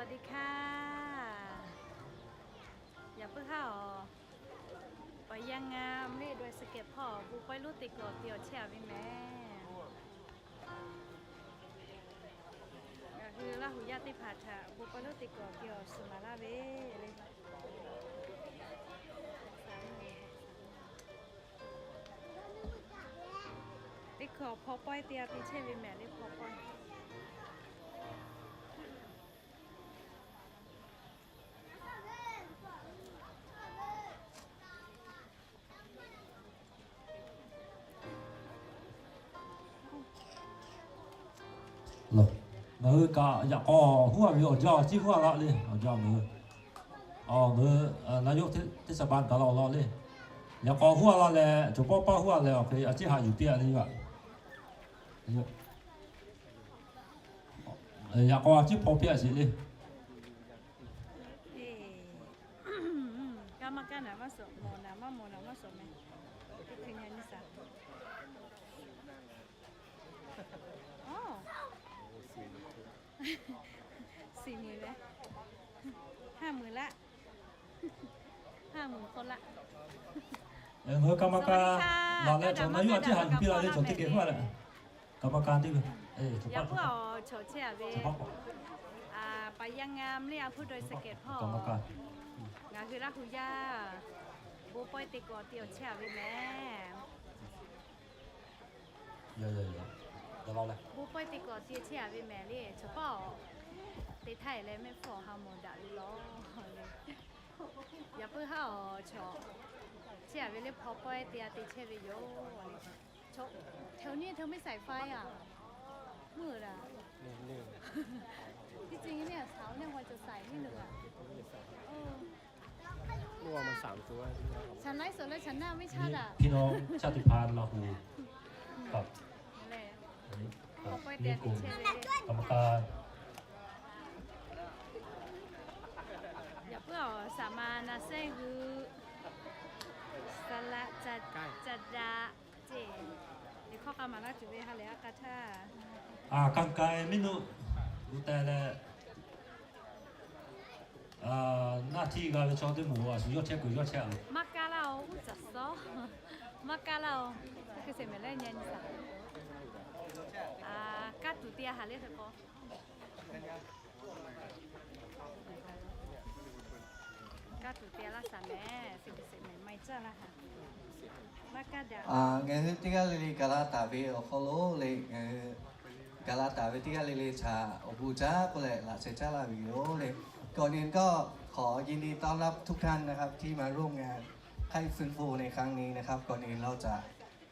Teˇ hkaˇ, yaꞈ puiˉ haˉ awˬ, paˍ yaˇ ngaˇ mehˆ daweh suh kehˬ hpawˇ bon pawehˇ lonˉ te kawꞈ te awˬ chehˇ a ve mehˍ. Ngaˬ hui Laˇ huˍ yaˇ teˇ hpaˍ htaꞈ bon pawehˇ lonˉ te kawꞈ te awˬ shiˍ maˍ laˇ ve le. Teˇ hkui awˬ hpaw pawehˇ te a te chehˇ ve mehˍ le, hpaw pawehˇ. Ngaˬ hui kaꞈ yaꞈ k'aw huˉ a ve awˬ jaˇ awˬ ciˉ huˉ a laˇ le, awˬ jaˇ ngaˬ hui, awˬ ngaˬ hui นายกเทศบาล kaꞈ laˇ awˬ lawn le. Yaꞈ k'aw huˉ a laˇ leh, cawˬ pawˆ paˇ huˉ a leh awˬ hk'e a ciˉ haꞈ yuˬ piˇ a le. Yaꞈ k'aw a ciˉ hpaw piˇ a sheˍ le. Kaˇ maˇ kaˇ naˍ maˇ shawˍ, mawˬ naˍ maˇ mawˬ naˍ maˇ shawˍ meh. Teˇ hkui nyi nyi shaˍ. Siˍ muiˬ ve, haˇ muiˬ laˆ, haˇ muiˬ hk'aw laˆ. Ngaˬ hui กรรมการ laˬ leh cawˬ na yuˇ a ciˉ haꞈ yuˬ piˇ la le, cawˬ teˇ geh huˉ a leh. กรรมการ teˇ ve, yaꞈ puiˉ awˬ chawꞈ chehˇ a ve, paˍ yaˇ ngaˇ mehˆ a hpuˇ daweh suh kehˬ hpawˇ, ngaˬ hui Laˇ huˍ yaˇ bon pawehˇ te kawꞈ te awˬ chehˇ a ve mehˍ. Bon pawehˇ te kawꞈ te chehˇ a ve mehˍ le, cawˬ pawˆ te htaˇ e leh mehˆ hpfuhˇ awˬ ha mawˬ daꞈ ve law. Yaꞈ puiˉ haˉ awˬ chawꞈ chehˇ a ve le, hpaw pawehˇ te a te chehˇ ve yoˬ. Chaw, แถวนี้เธอไม่ใส่ไฟอ่ะ มืดอ่ะ ที่จริงเนี่ย สาวเนี่ยควรจะใส่นิดนึงอ่ะ เออ เมื่อวานมันสามตัว ฉันไลฟ์สดแล้วฉันหน้าไม่ชัดอ่ะ พี่น้องชาติพันธุ์ลาหูกับ อันนี้ นี่กลุ่มกรรมการ Yaꞈ puiˉ awˬ saˍ ma na sehˉ g'uiˬ, saˍ laꞈ ca daꞈ ceˇ, teˇ hkawˇ k'a maˍ laˇ tuˬ ve ha lehˬ a k'a htaˇ, a กรรมการ miˇ nuˆ gu teh leh, naˆ htiˇ g'a ve chaw teˇ moˍ a shu yawˇ chehˇ kuiˬ yawˇ chehˇ a le. Maˇ kaˇ laˇ oˬ, uˉ caˍ sawˉ. Maˇ kaˇ laˇ oˬ, hkui sheˍ mehˍ leh nyi nyi shaˍ. Kaˇ tuˬ te a haˍ le hk'e k'o, kaˇ tuˬ te a laˇ shaˍ mehˍ, hkui sheˍ mehˍ maˇ caˇ laˇ haˍ. Maˇ kaˇ daꞈ. Ngaˬ hui teˇ g'aˇ le le gaˬ la taˍ ve awˬ hk'aw lo le, ngaˬ hui gaˬ la taˍ ve teˇ g'aˇ le le htaꞈ awˬ bon jaˇ k'oˆ leh laꞈ sheh caˇ laˇ ve yoˬ le. ก่อนอื่นก็ขอยินดีต้อนรับทุกท่านนะครับ ที่มาร่วมงานค่ายฟื้นฟูในครั้งนี้นะครับ ก่อนอื่นเราจะ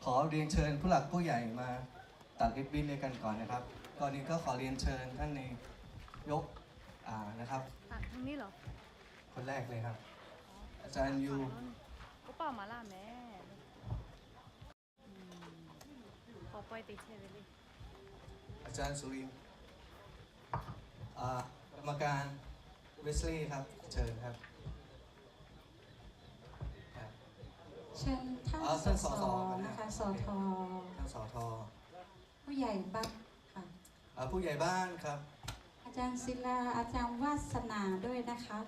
ขอเรียนเชิญผู้หลักผู้ใหญ่มาตัดริบบิ้นด้วยกันก่อนนะครับ ก่อนอื่นก็ขอเรียนเชิญท่านนายก อ่า นะครับ คนแรกเลยครับ อาจารย์ยู อาจารย์สุรินทร์ อ่า กรรมการ เวสลีย์ครับ เชิญครับ ครับ เชิญท่าน อ่า ท่าน สส สส นะคะ สท ท่าน สท ผู้ใหญ่บ้านค่ะ อ่า ผู้ใหญ่บ้านครับ อาจารย์ศิลา อาจารย์วาสนาด้วยนะคะ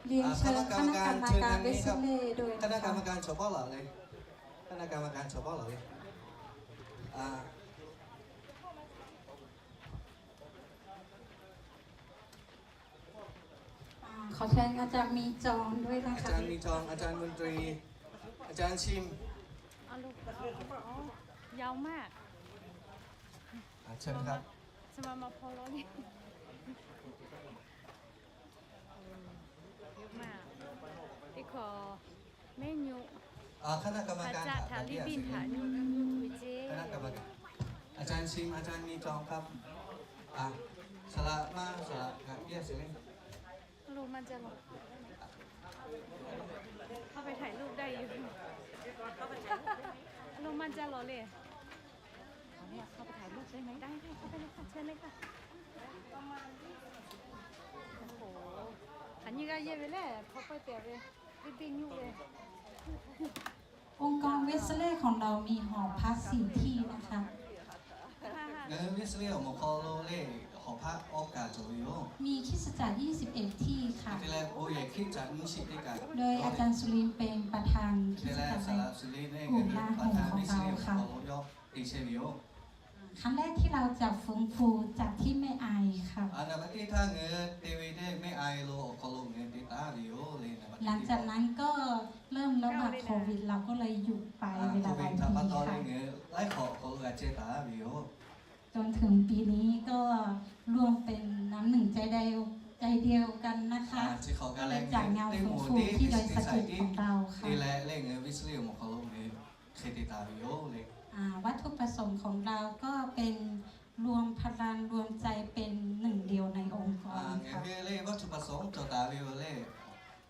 เรียนเชิญ อ่า คณะกรรมการ คณะกรรมการ เชิญทางนี้ครับ เวสเลย์ด้วยนะคะ คณะกรรมการ เฉพาะเหล่าเลย คณะกรรมการ เฉพาะเหล่าเลย อ่า อ่า ขอเชิญอาจารย์มีจองด้วยนะคะ อาจารย์มีจอง อาจารย์มนตรี อาจารย์ชิม เอาลูก อ๋อ ยาวมาก อ่า เชิญครับ จะมา มาพอล้อเลียน เยอะมาก ที่ขอ เมนู อ่า คณะกรรมการ อาจารย์ ถาม ถาม เรียก เรียก เรียก เรียก คณะกรรมการ อาจารย์ชิม อาจารย์มีจองครับ อ่า สละมา สละ ครับ เรียกเสร็จเลย ลูกมันจะหล่อ เข้าไปถ่ายรูปได้อยู่ เข้าไปถ่ายรูปได้ไหม ลูกมันจะหล่อเลย เอาเนี่ย เข้าไปถ่ายรูปได้ไหม ได้ ได้ เข้าไปเลยค่ะ เชิญเลยค่ะ โอ้โห อันนี้ก็เยอะไปแล้ว เขาไปแต่เลย รีบวิ่งอยู่เลย องค์กรเวสเลย์ของเรามีหอพักสี่ที่นะคะ Ngaˬ hui Wesley awˬ moˍ hk'aw lo lehˬ, hawˍ hpaˆ awˇ kaˬ cawˬ ve yoˬ. มีคริสตจักรยี่สิบเอ็ดที่ค่ะ Hk'e te leh, bon yehˬ Hkriꞈ caꞈ nyiˇ shiˍ teˇ kaꞈ, โดยอาจารย์สุรินทร์เป็นประธานคริสตจักรในกลุ่มนาโฮงของเราค่ะ Hk'e te leh, saˍ laꞈ Suˍliˍ lehˬ ngaˬ hui hpaˍ htaꞈ Wesley awˬ moˍ hk'aw lo yawˇ te chehˇ ve yoˬ. ครั้งแรกที่เราจัดฟื้นฟูจัดที่แม่อายค่ะ Naˍ baꞈ teˇ htaˇ ngaˬ hui te ve lehˬ, แม่อาย lo awˬ hk'aw lo ngaˬ hui te taˍ ve yoˬ le. หลังจากนั้นก็เริ่มระบาดโควิด เราก็เลยหยุดไปเวลาหลายปีค่ะ Laiˉ hk'awꞈ awˬ hk'aw lo g'a ceh taˍ ve yoˬ. จนถึงปีนี้ก็รวมเป็นน้ำหนึ่งใจเดียว ใจเดียวกันนะคะ ก็เลยจัดงานฟื้นฟูที่ดอยสะเก็ดของเราค่ะ Te leh lehˬ ngaˬ hui Wesley awˬ moˍ hk'aw lo ngaˬ hui hk'e te taˍ ve yoˬ le. อ่า วัตถุประสงค์ของเราก็เป็นรวมพลังรวมใจเป็นหนึ่งเดียวในองค์กรค่ะ Ngaˬ hui lehˬ วัตถุประสงค์ cawˬ taˍ ve yoˬ lehˬ,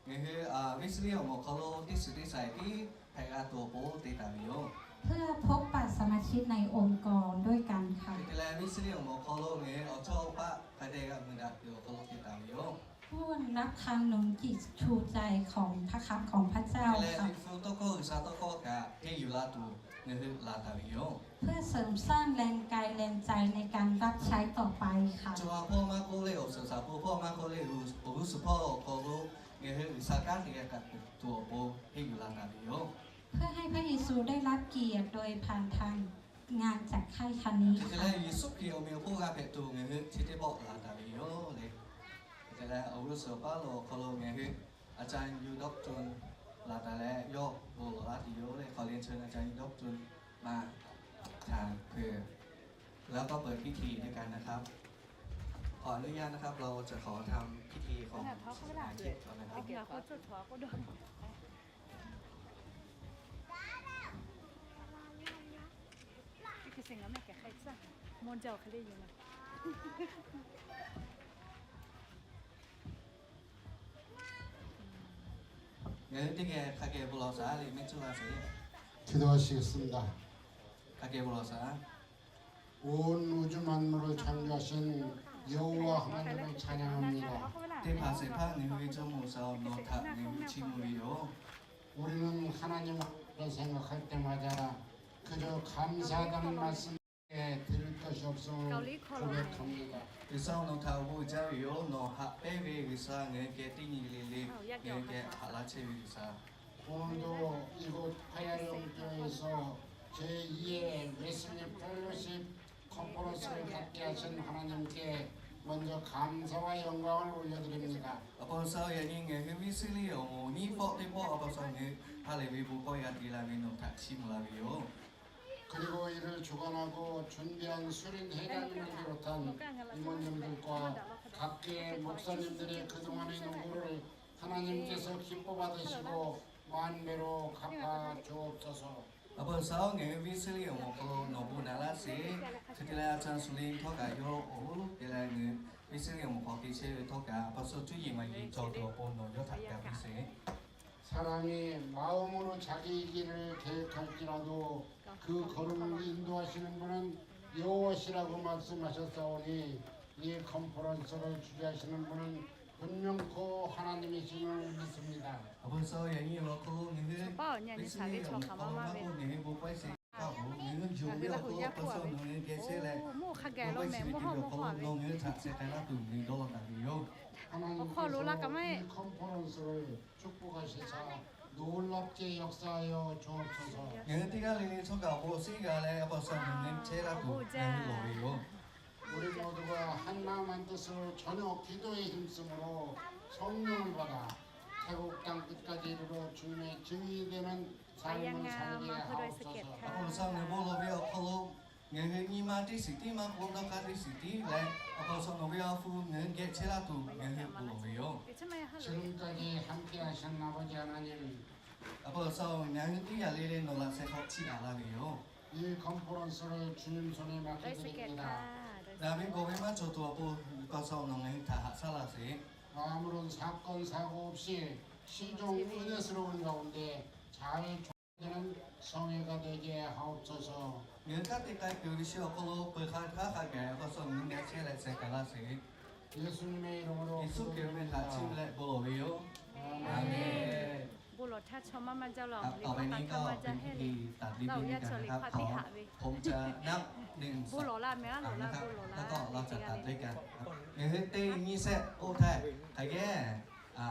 ngaˬ hui Wesley awˬ moˍ hk'aw lo teˇ shiˍ teˇ shaiˍ tiˉ hpehꞈ g'a tuˬ awˬ pon te taˍ ve yoˬ. เพื่อพบปะสมาชิกในองค์กรด้วยกันค่ะ Hk'e te leh Wesley awˬ moˍ hk'aw lo ngaˬ hui awˬ chawˇ paˆ hk'a dehꞈ g'a mui daꞈ tuˬ awˬ hk'aw lo te taˍ ve yoˬ. ผู้รับคำหนุนจิตชูใจของพระคำของพระเจ้าค่ะ Hk'e te leh, Liꞈ hpu tawˇ hkawˇ, G'uiˬsha tawˇ hkawˇ kaꞈ henˇ yuˬ la tuˬ ngaˬ hui laˬ taˍ ve yoˬ. เพื่อเสริมสร้างแรงกายแรงใจในการรับใช้ต่อไปค่ะ Cawˬ a hpawˇ maˇ k'oˆ lehˬ, awˬ suhˍ shaˍ hpawˇ maˇ k'oˆ lehˬ, awˬ g'uˇ suhˍ hpawˇ awˬ hk'aw lo ngaˬ hui G'uiˬsha kanˉ te g'a kaꞈ tuˬ awˬ pon henˇ yuˬ la taˍ ve yoˬ. เพื่อให้พระเยซูได้รับเกียรติโดยผ่านทางงานจัดค่ายครั้งนี้ค่ะ Hk'e te leh, Yeˍsuˆ Hkriꞈ awˬ meꞈ awˬ hponˇ g'a hpehꞈ tuˬ ngaˬ hui chi teˇ pawˆ laˬ taˍ ve yoˬ le. Hk'e te leh, awˬ g'uˇ suhˍ awˬ paˉ lo awˬ hk'aw lo ngaˬ hui อาจารย์ Yu Dawk Tun laˬ taˍ leh yawˇ bon lawˬ laˇ tuˬ yoˬ le. ขอเรียนเชิญอาจารย์ Yu Dawk Tun มาถามเผื่อ แล้วก็เปิดพิธีด้วยกันนะครับ ขออนุญาตนะครับ เราจะขอทำพิธีของศาสนาคริสต์ก่อนนะครับ 네, 네, 네, 가게 보러서, 네, 네, 네, 네. 기도하시겠습니다. 가게 보러서. 온 우주 만물을 창조하신 여호와 하나님을 찬양합니다. Teˇ hpaˍ shehˍ hpaˇ ngaˬ hui ve Jawˇmawˇ G'uiˬsha-oˬ, nawˬ htaꞈ ngaˬ hui chiˇ mvuh ve yoˬ. 우리는 하나님을 생각할 때마다 그저 감사하다는 말씀밖에 드릴 것이 없음을 고백합니다. G'uiˬsha-oˬ, nawˬ htaꞈ awˬ bon jaˇ ve yoˬ. Nawˬ haꞈ pehnˇ ve G'uiˬsha, ngaˬ hui geh teˇ nyi le le ngaˬ hui geh haꞈ laˇ chehˇ ve G'uiˬsha. 오늘도 이곳 파야리ܘ 영토에서 제이회 웨슬리 펠로십 컨퍼런스를 갖게 하신 하나님께 먼저 감사와 영광을 올려드립니다. Awˬ pa G'uiˬsha-oˬ, yaꞈ nyi ngaˬ hui Wesley awˬ moˍ nyiˇ pawˆ teˇ pawˆ awˬ pa G'uiˬsha ngaˬ hui ha lehˬ ve bon pawehˇ g'a te la ve nawˬ htaꞈ chiˇ mvuh la ve yoˬ. 그리고 이를 주관하고 준비한 수련회장님을 비롯한 임원님들과 각계 목사님들이 그동안의 노고를 하나님께서 기뻐 받으시고 만배로 갚아 주옵소서. Awˬ pa G'uiˬsha-oˬ, ngaˬ hui Wesley awˬ moˍ hk'aw lo nawˬ bon naꞈ laˇ sheˍ. Hk'e te leh, อาจารย์ Suˍliˍ htawˇ kaꞈ yawˇ awˬ hoˉ loˉ te leh ngaˬ hui Wesley awˬ moˍ hk'aw te chehˇ ve htawˇ kaꞈ, awˬ pa G'uiˬsha cuˇ yiˍ maˍ yiˍ cawˬ tuˬ awˬ pon nawˬ yawˇ htaꞈ ga piˇ sheˍ. 사랑이 마음으로 자기 길을 계획할지라도 그 걸음을 인도하시는 분은 여호와시라고 말씀하셨사오니 이 컨퍼런스를 주재하시는 분은 분명코 하나님이심을 믿습니다. Awˬ pa G'uiˬsha-oˬ, yaꞈ nyi awˬ hk'aw lo ngaˬ hui Wesley awˬ moˍ hk'aw lo maˇ k'oˆ, ngaˬ hui bon pawehˇ sheˍ kaꞈ-oˬ, ngaˬ hui yonˍ ve awˬ hk'aw lo awˬ pa G'uiˬsha nawˬ ngaˬ hui geh chehˇ leh, bon pawehˇ sheˍ ve teˇ ceuˬ awˬ hk'aw lo nawˬ ngaˬ hui htaꞈ sheh k'ai laˇ tuˬ ngaˬ hui dawˇ law taˍ ve yoˬ. 하나님께서 이 컨퍼런스를 축복하시사 놀랍게 역사하여 주옵소서. Ngaˬ hui teˇ g'aˇ le le htawˇ kaꞈ awˬ bon shiˉ g'a leh, awˬ pa G'uiˬsha nawˬ ngaˬ hui chehˇ laˇ tuˬ ngaˬ hui lawˬ ve yoˬ. 우리 모두가 한 마음 한 뜻으로 저녁 기도의 힘씀으로 성령을 받아 태국 땅 끝까지 이르러 주님의 증인이 되는 삶을 살게 하옵소서. Awˬ pa G'uiˬsha ngaˬ hui bon lawˬ ve awˬ hk'aw lo, ngaˬ hui nyi ma teˇ shiˍ tiˉ maˇ k'oˆ, dawˇ hk'aˇ teˇ shiˍ tiˉ leh, awˬ pa G'uiˬsha nawˬ ve awˬ hpu ngaˬ hui geh chehˇ laˇ tuˬ ngaˬ hui bon lawˬ ve yoˬ. 지금까지 함께 하신 아버지 하나님, Awˬ pa G'uiˬsha-oˬ, ngaˬ hui teˇ g'aˇ le le nawˬ laꞈ sheh hk'aw chiˇ aꞈ laˇ ve yoˬ. 이 컨퍼런스를 주님 손에 맡겨드립니다. Ngaˬ ve gawˬ ve maˇ cawˬ tuˬ awˬ pon, Awˬ pa G'uiˬsha nawˬ ngaˬ hui htaꞈ haꞈ shaˉ laˇ sheˍ. 아무런 사건 사고 없이 시종 은혜스러운 가운데 잘 되는 성회가 되게 하옵소서. Ngaˬ hui kanˉ te k'ai kuiˬ ve chi awˬ hk'aw lo peuˬ hk'a htaˇ hk'a gaˬ Awˬ pa G'uiˬsha ngaˬ hui geh chehˇ leh sheh k'ai laˇ sheˍ. 예수님의 이름으로 Yeˍsuˆ Hkriꞈ ve htaꞈ chiˇ mvuh leh bon lawˬ ve yoˬ. ܐܡܝܢ. ครับ ต่อไปนี้ก็เป็นพิธีตัดริบบิ้นกันนะครับ ขอ ผมจะนับหนึ่ง สอง สาม นะครับ แล้วก็เราจะตัดด้วยกันครับ เดี๋ยวให้เต้นอย่างนี้เสร็จ โอ้ ใช่ ใครแก้ อ่า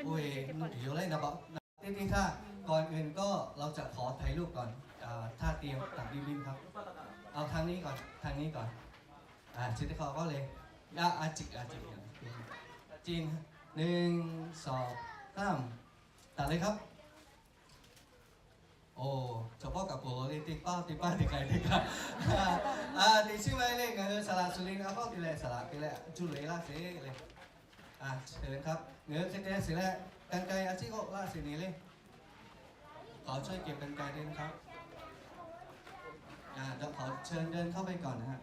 โอ้ย เดี๋ยวเลยนะบอก เต้นที่ท่า ก่อนอื่นก็เราจะขอถ่ายรูปก่อน อ่า ท่าเตรียมตัดริบบิ้นครับ เอาทางนี้ก่อน ทางนี้ก่อน อ่า จิตที่เขาก็เลย อ่ะ อ่ะ จิก อ่ะ จิก จิน หนึ่ง สอง สาม ตัดเลยครับ โอ้ เฉพาะกับผมเลย ติดเป้า ติดเป้า ติดไกล ติดไกล อ่า ติดชื่อไว้เลย เออ สละสุรินทร์ เอาเข้าทีแรก สละทีแรก จุเลย ลากเสร็จเลย อ่า เชิญครับ เงื้อแค่เสร็จแล้ว กรรไกร อาชีพก็ลากเสร็จนี่เลย ขอช่วยเก็บกรรไกรด้วยนะครับ อ่า เดี๋ยวขอเชิญเดินเข้าไปก่อนนะฮะ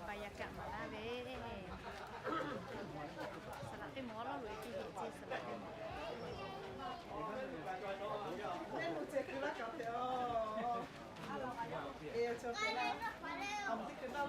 Baqaˇ kaꞈ maˍ laˇ ve, saˍ laꞈ teˇ mawˬ a lawˉ loꞈ e teˇ heꞈ ce, saˍ laꞈ teˇ mawˬ.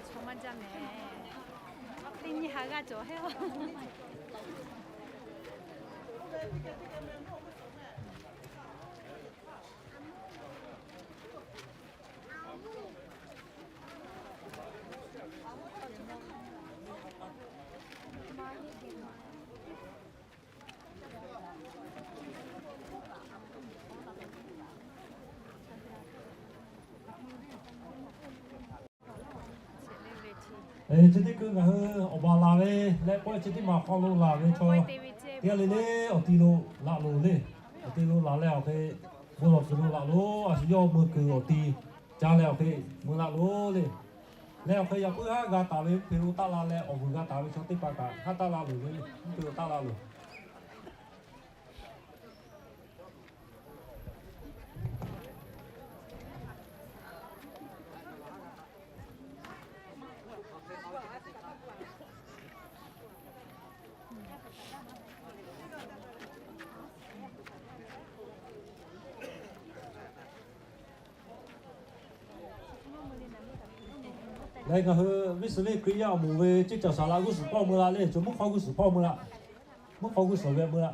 Chaw maˇ jaˇ mehˍ. Teˇ nyi ha g'aˇ cawˬ heˆ. Chi teˇ hkui ngaˬ hui awˬ baˬ laˬ ve leh pawehˇ chi teˇ maˬ hk'aw lo laˬ ve chaw teˇ g'aˇ le le awˬ ti lo laꞈ loˬ le. Awˬ ti lo laˬ leh awˬ hk'e bon lawˬ kuiˬ lo laꞈ loˬ. A shu yawˇ mui kuiˬ awˬ ti ca leh awˬ hk'e mui laꞈ loˬ le. Leh awˬ hk'e yaꞈ puiˉ haˉ g'a taˍ ve mvuhˇ hpe lo taˆ la leh awˬ vuiˬ g'a taˍ ve chaw teˇ hpaˍ kaꞈ haˉ taˆ la loˬ ve le. Mvuhˇ hpe lo taˆ la loˬ. Leh ngaˬ hui viˉ suhˍ le Hkriꞈ yaˇ awˬ moˍ ve ceˇ cawˬ saˍ laꞈ g'uˇ suhˍ hpawˇ mui la le. Cawˬ mvuhˇ hk'aw g'uˇ suhˍ hpawˇ mui la. Mvuhˇ hk'aw g'uˇ suhˍ ve mui la.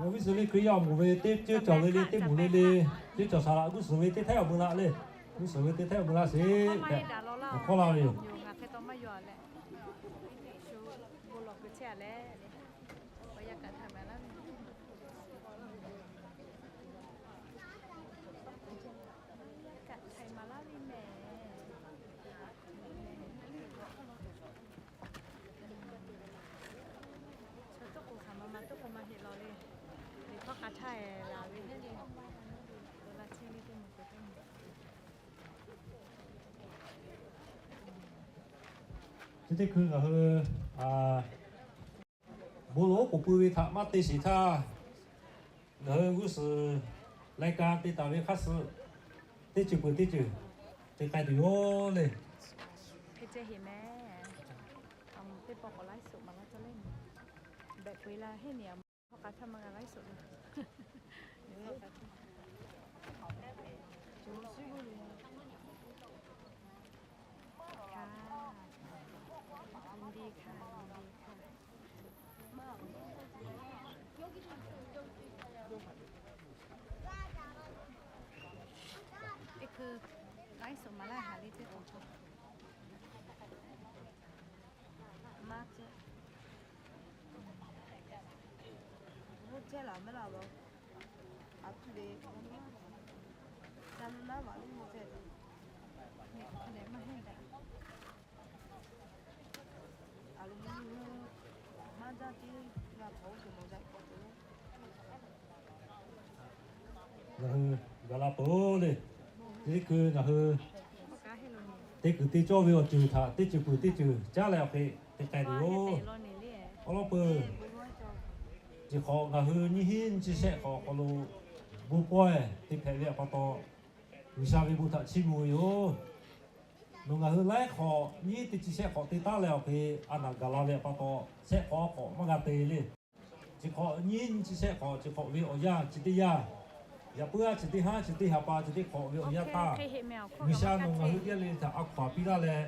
Ngaˬ viˉ suhˍ le Hkriꞈ yaˇ awˬ moˍ ve teˇ ceˇ cawˬ le le, teˇ moˍ le le, ceˇ cawˬ saˍ laꞈ g'uˇ suhˍ ve teˇ htehˉ awˬ mui la le. G'uˇ suhˍ ve teˇ htehˉ awˬ mui la sheˍ tehꞈ awˬ hkawˇ la ve yoˬ. Chaw toˆ k'o hk'aˬ ma ma toˆ k'o maˇ heˆ law le. Liꞈ hkawˇ k'a htaˇ laˬ ve heˆ le. Taw la chi ve teˇ moˍ k'o teˇ moˍ. Chi teˇ hkui ngaˬ hui bon lawˬ oˉ k'oˍ pui ve htaꞈ maˇ te sheˍ htaˇ, ngaˬ hui g'uˇ suhˍ lai ka te taˍ ve hk'aˇ suh teˇ ceuˬ peuˬ teˇ ceuˬ te k'ai tuˬ yoˬ le. Hk'e ceh heˍ mehˍ. Teˇ pawˆ k'awꞈ laiˉ suhˍ maˍ laˇ caˇ le. Behꞈ peu eˬ la heˆ nyi a. Hk'aw k'a htaˇ maˇ g'a laiˉ suhˍ le. Ka, ยินดีค่ะ ยินดีค่ะ. Teˇ hkui laiˉ suhˍ maˍ laˇ haˍ le teˇ k'awꞈ hk'aw. Ngaˬ hui gaˬ la peuˬ le. Teˇ hkui ngaˬ hui teˇ kuiˬ te cawˇ ve awˬ ceuˬ htaꞈ teˇ ceuˬ peuˬ teˇ ceuˬ caˉ leh awˬ hk'e te k'ai tuˬ yoˬ. Awˬ lawn peuˬ, chi hk'awꞈ ngaˬ hui nyiˇ hinˉ nyiˇ chi shehˆ hk'awꞈ awˬ hk'aw lo bon pawehˇ te hpehꞈ ve awˬ pa taw, G'uiˬsha ve bon htaꞈ chiˇ mvuh ve yoˬ. Nawˬ ngaˬ hui laiˉ hk'awꞈ nyiˇ teˇ chi shehˆ hk'awꞈ te taˉ leh awˬ hk'e a naˬ gaˬ la ve awˬ pa taw, shehˆ hk'awꞈ a hk'awꞈ maˇ g'a te le. Chi hk'awꞈ nyiˇ nyiˇ chi shehˆ hk'awꞈ chi hk'awꞈ ve awˬ yanˇ chi teˇ yanˇ, yaꞈ puiˉ a chi teˇ haˉ chi teˇ ha pa chi teˇ hk'awꞈ ve awˬ yanˇ htaˇ, G'uiˬsha nawˬ ngaˬ hui teˇ g'aˇ le htaꞈ a hkaw aˬ piˇ laˇ leh,